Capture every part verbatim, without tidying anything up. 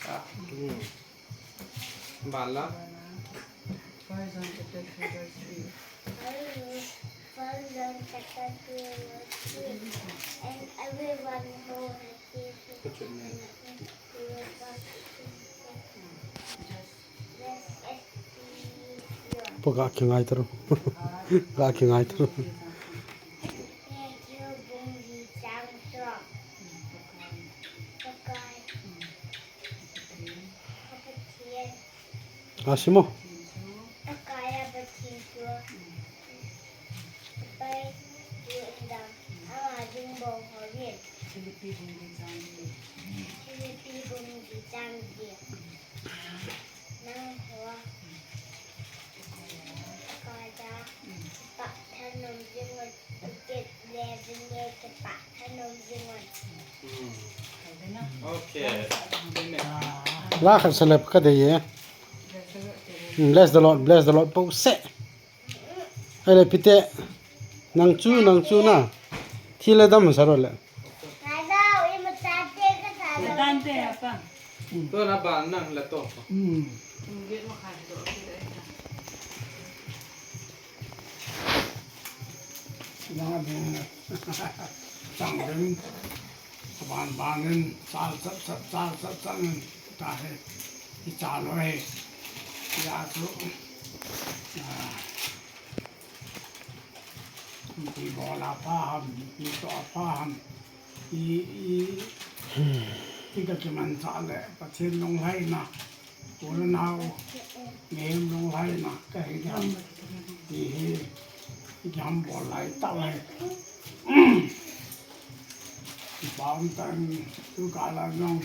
Hmm. Bala. First John chapter three verse three. First John chapter two verse three. And everyone who receives him will come to him. Just Blessed is you. Paga kingai taru. Ga kingai taru. Matthew bung li chang tro. Pakai. Pathian. Asimo. Pakai a Pathian chu. Pai chu indang. Ama ding bou ho yin. Philippi bung li chang li. Philippi bung li chang li. Nang ho. Pakai a. Pa thanom jing wan. Kit le jing le pa thanom jing wan. Okay. La khat sa le ka dei e. Hmm, bless the Lord, bless the Lord. Pau se. Ai le pite. Nang chu, nang chu na. Thi le dam sa ro le. Thadou, ima tate ka thadou. Tante apa? To na ba nang le to. Hmm. Chang den, ban ban den, chal chap chap, chal chap chap den, ta he, i chal lo he, ya chu, ah, ti bol a pha ham, ti to a pha ham, i, i, ti ka kimanchah le, Pathen lunglhaina, Pu le nau, mihem lunglhaina kahi ding ham ti hi, i ding ham bol lai tau ahi. Kipa um tah in, tu kah la jong,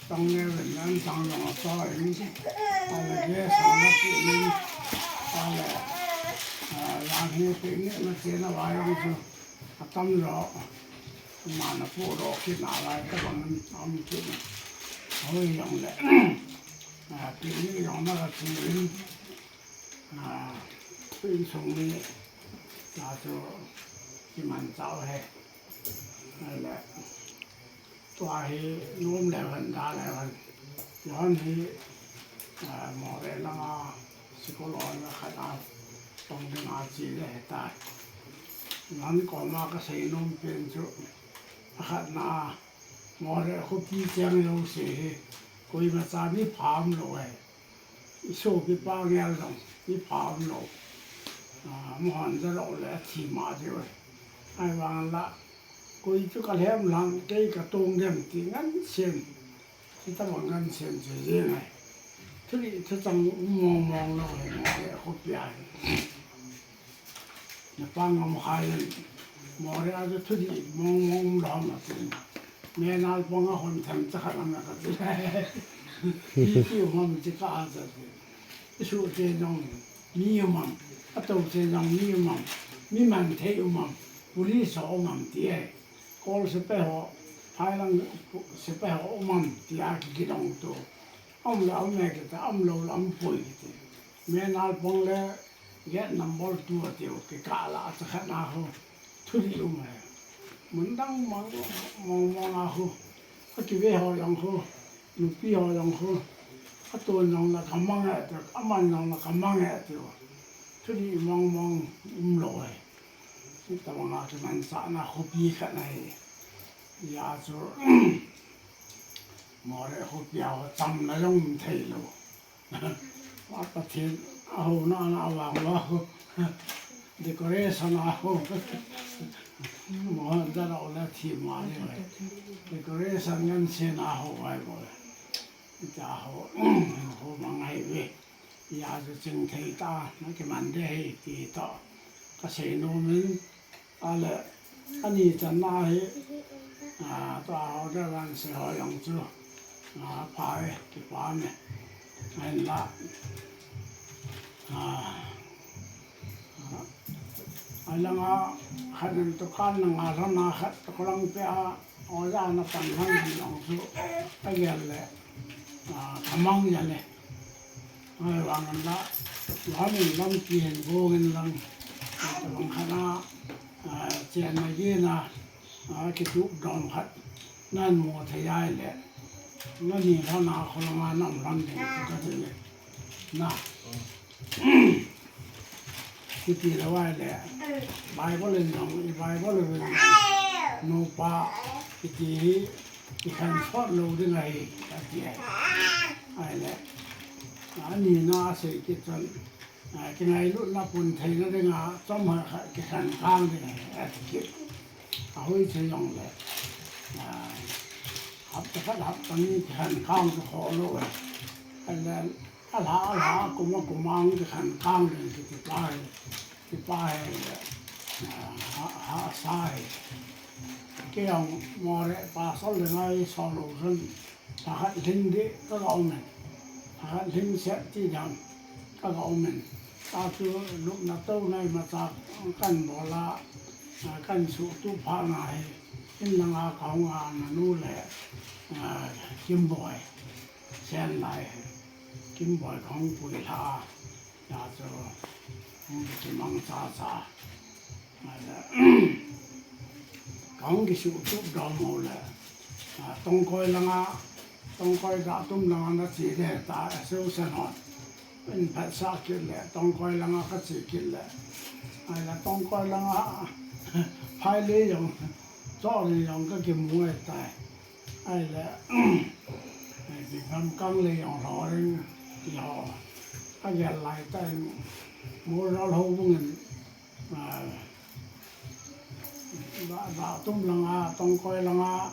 tang neo in, an tang jong a to in, a le ge sang na ti in, a le, a, lang hi picnic na che na va jong chu, a tam jo, ma na pu ro kit na lai ta bang in, am kit na, hoi jong le. A, picnic jong na ka che in, a, tu insung mi, a, chu kimanchah u he. A le, tua hi nom le van da le van. Johan hi, a, Moreh langa sikul on a khat a tong ding a che le he tai. Johan koma ka sei nom pen chu, a khat na a, Moreh khopi cheng jouse hi, koimacha mi pha um lou ahi. I sopipa ngel jong mi pha um lou. A, amahon ja lou le athi ma diu ahi. Ahivang la, koi chu ka lhem lang, kei ka tong dem ti ngansen. Hitobang ngansen chu jeng ahi. Thudih thuchang um mong mong lou ahi, Moreh khopi a hi. Na pa ngam khai in, Moreh a chu thudih mong mong um lou ham ati. Menal pang a hon them cha khat lam a kati. Ti ti um ham ti ka a cha ti. I suhte jong mi um am, a toute jong mi um am, mi man thei um am, police ho um am ti e. Kol sepai ho, phailang sepai ho um am ti a kikidong tu. Um le um e kiti, um lou le um poi kiti. Menal pang le Gate number two a tiu, kikah lah a cha khat na khu, thudih um e. Mun dang mong mong mong a khu, akive ho jong khu, nupi ho jong khu, atun jong la kamang e tiu, aman jong la kamang e tiu. Thudih mong mong um lou e. Hitabang a kimanchah na khopi khat ahi. Hijeh a chu, Moreh khopi a ho chamna jong um thei lou. A Pathen a houna na vang uva khu, decoration a ho. Mohan ja lou le thi ma le vai. Decoration ngansen a ho vai bol. Ita ho, ho mang ahi ve. Hijeh a chu chingthei tah a na kiman ding ahi ti toh ka sei nom in. A le, ani channa hi, a, tua ho deuh vang se ho jong chu, a, pha e, kipa e. Ahinla, a, a, alanga khat in dukan na nga lhon a khat, dukan lang pe a, oja na pan lhon jong chu, agel le, a, kamang jeng e. Ahivangin la, lam in lampi hin gong in lang, tabang khat a, a, chenna gena, a, kitup dom khat, nan mu thei ahile, Nani lhana kholanga nam lhon ding chu kati le. Na. Kiti le vai le. Bible in jong, i Bible in jong. Nupa kiti hi i khen sot lou ding ahi, kati ahi. Ahile. Ani na sei kit chun. Kingailutna pun theina dinga chomkhat kikhen kang ding ahi, ati kit. Ahoi thei jongle, hapta khat hapta ni kikhen kang chu kholou ahi. Ahile, alha, alha, kum a, kum a kikhen kang ding kiti pa hi, kiti pa hi, ha, hahsa hi. Kei jong Moreh pastor le ngai sol lou chun, Lhakhat lhing ding kaga um in. Lhakhat lhing set ti ding kaga um in. Tua chu lupna tou nai machak kan bol a, kan suhtup phat na hi. In langa kahung a nanu le, Kimboi. Sen lai hi. Kimboi kahung pui lha a. Tua chu, hung kimang chacha. Kahung kisuhtup dom u le, Tongkoi langa, Tongkoi Datum langa na che le ta, association hon. In phatsah kit le, Tongkoi langa ka che kit le. Ahile Tongkoi langa, phailei jong, chorlei jong ka kimu e tai. Ahile, Bipham Kanglei jong lho ding, ti ho. Agel lai tah in, Muljol houbung in, Datum langa, Tongkoi langa,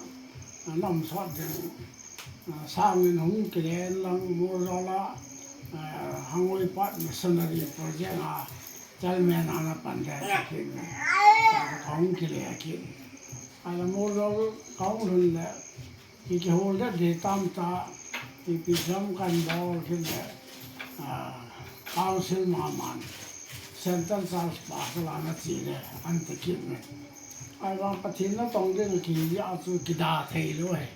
ana um sot ding, sangin hung kile in lang Muljol a, Hangoi Pat Missionary Project a, chairman ana pan ding kati in, kahung kile kit. Ahile Muljol kahung lhun le, Ki, kihol det ding tam ta, ipi jam kan bol kit le, council maman, Central Church Pastor ana che le, ante kit me. Ahivang Pathen natong ding kija chu kida thei lou ahi.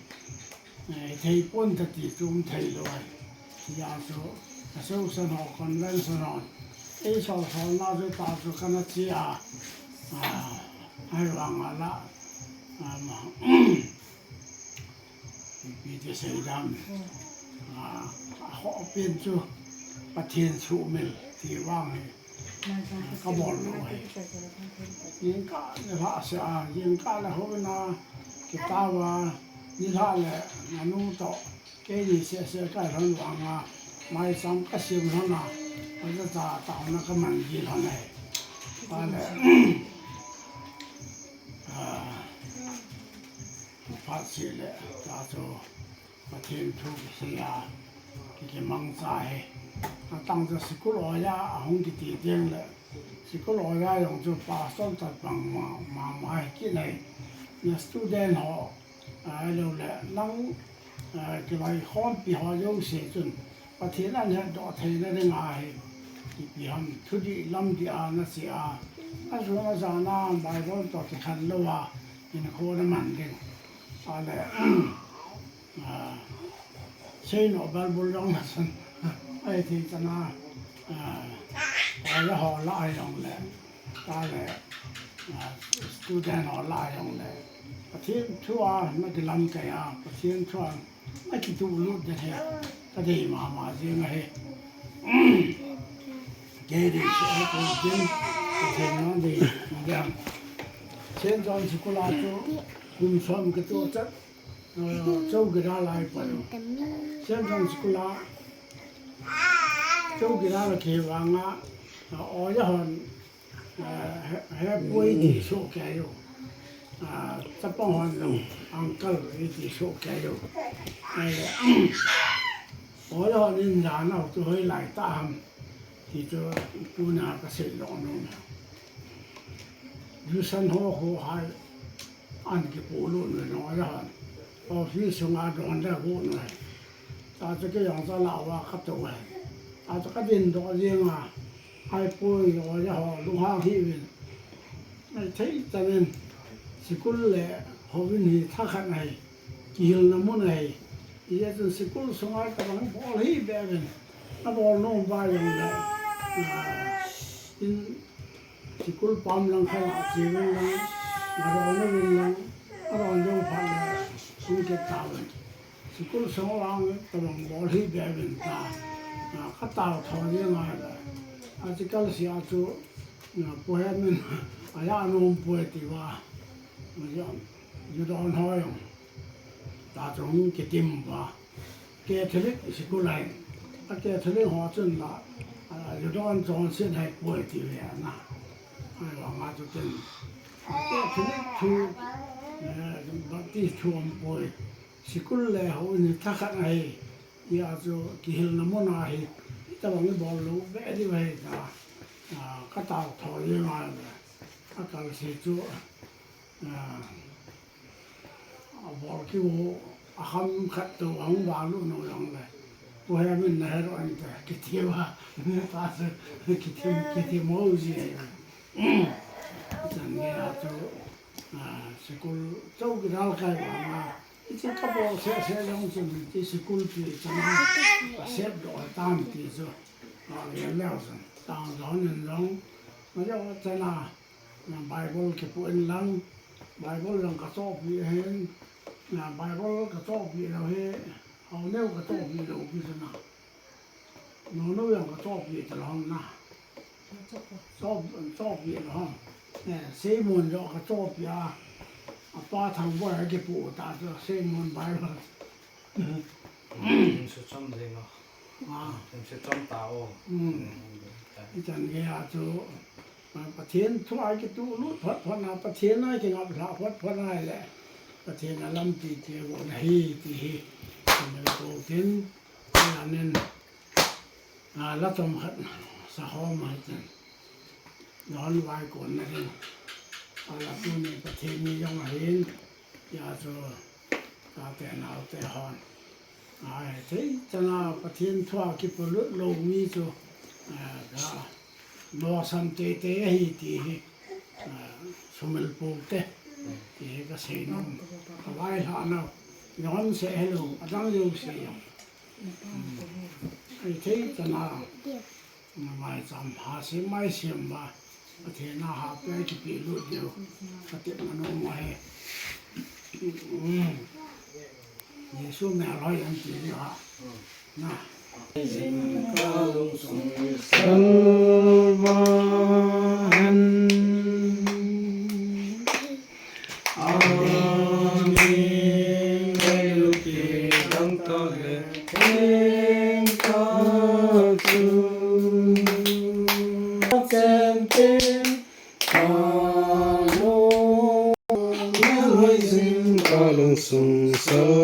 Thei pon ta ti chu um thei lou ahi. Hijeh chun, association ho, convention ho, ei sol solna chu ta chu kana che a, ahivang ala, Ipi ti sei dam. Akhohpen chu Pathen suhmil ti vang hi kabol lou ahi. Jingkah nilhah seh a, jingkah le houin a, kitao a, nilhah le nanu toh, keini sehseh kailhon vanga, maicham kasim lhon a, ajacha taona kaman ji lhon ahi. Ahile, Phat seh le, ta chu Pathen thu kisei a, ki, kimangcha hi. Atang chu sikul oja ahung kiti teng le, sikul oja jong chu pastor chat pang ma, ma, ma hi kit ahi. Na student ho, ahilou le, nang, kiloikhompi ho jouse chun, Pathen ahin hetdoh theina dinga hi, ipi ham, thudih lamdih a nache a, asun ajana Bible toh kikhen lou a, hinkho naman ding. Ahile, seinom Bible jong nasun, ahithei chana, oja ho lah a jongle, ahile, student ho lah a jongle, Pathen thu a nakilamkai a, Pathen thu a akituhlut ding hi kadei mama jeng ahi. Kei deisah a kon tin, Pathen in nadei ding. Saint John School a chu kum som kitoh chat, chowkidar lai pan. Saint John School a chowkidar a kivang a, oja hon, Heppu iti sohkei u. Chapang hon jong uncle iti sohkei u. Ahile, oja hon in jana u chu hoilai tah ham ti chu tuna kasei lou nom e. Tuition ho, ho hai an kipolut uvin oja hon. Office sunga don le got uve. Tachu kei jong chu alah uva katou e. Tachu kadindoh jeng a. Ahipoi, oja ho lunghang hih uvin. Maithei chan in, sikul le houin hi thakhat ahi, kihilna mun ahi. Hijeh chun sikul sunga tabang bol hih beh uvin. Abol nom uva jongle, in sikul pam lang khat a che uvin lang, adon uvin lang, adon jou phat le, hung kit tauvin. Sikul sung lang tabang bol hi be vin ta. A, ka tao tho ye ngai le. A, sikul si a chu, a, pohem in a ya nom poi ti va. Ma ya, ju don hoi. Ta chung kitim va. Catholic sikul ai. A Catholic ho chun la, a, ju don chon sin hai poi ti ve na. Ai wa ma chu tin. A Catholic thu, eh, Baptist thu om poi. Sikul le ho ni tha khat ahi. Hia chu kihilna mun ahi. Tabang i bol lou ve di ve ta. A, ka tao tho ye ngai le. A kal si chu, a, a bol ki u a ham khat to ang va lu no yang le. Pohem in na he ro an te ki ti va. Ta se ki ti ki ti mo ji. Chan nge a chu, a, sikul chau kidal kai vang a, hiche ka bol seh seh jong chun, hiche sikul ti chana, ka sep doh tan ti chu, a, ven leu chun. Tang jong in jong, ma jong chana, a, Bible kipu in lang, Bible jong ka chohpi hin, a, Bible ka chohpi lou hi, hao neo ka chohpi lou pi chana. Nunu jong ka chohpi ta lou na. Choh, chohpi lou. Eh, Simon jong ka chohpi a. A pa Thangboi a kipu ta chu Simon Bible. Sim su chom jing o. Ah. Sim su chom ta o. Hmm. Hmm. Ichan gei a chu, a, Pathen thu a kituh lut phot phot na, Pathen a kingap lha phot phot na le. Pathen a lampi ti vo na hi ti hi. Sim ko tin. Amen. A, la chomkhat sa hom ahi ten. Don vai kon na hin. A la tuni Pathen ni jong ahin. Hia chu tate naote hon. A, hithei chana Pathen thu a kipolut lou mi chu. A, ka Losam teitei ahi ti hi, a, Sumil Pu te, ti hi ka sei nom. Ka vailhah nau, John se hello, adang jouse jong. Hmm. Hithei chana, maicham ha sem mai sem va, Pathen a ha pe kipe lut diu, ka tepna nom ahi. Hmm. Jesu melhoi an ti ding ha. Na. Salva hen. Amen. Leiluti dang ta le, theng ta chu. Chen tin, Kalung, kalung sung sa.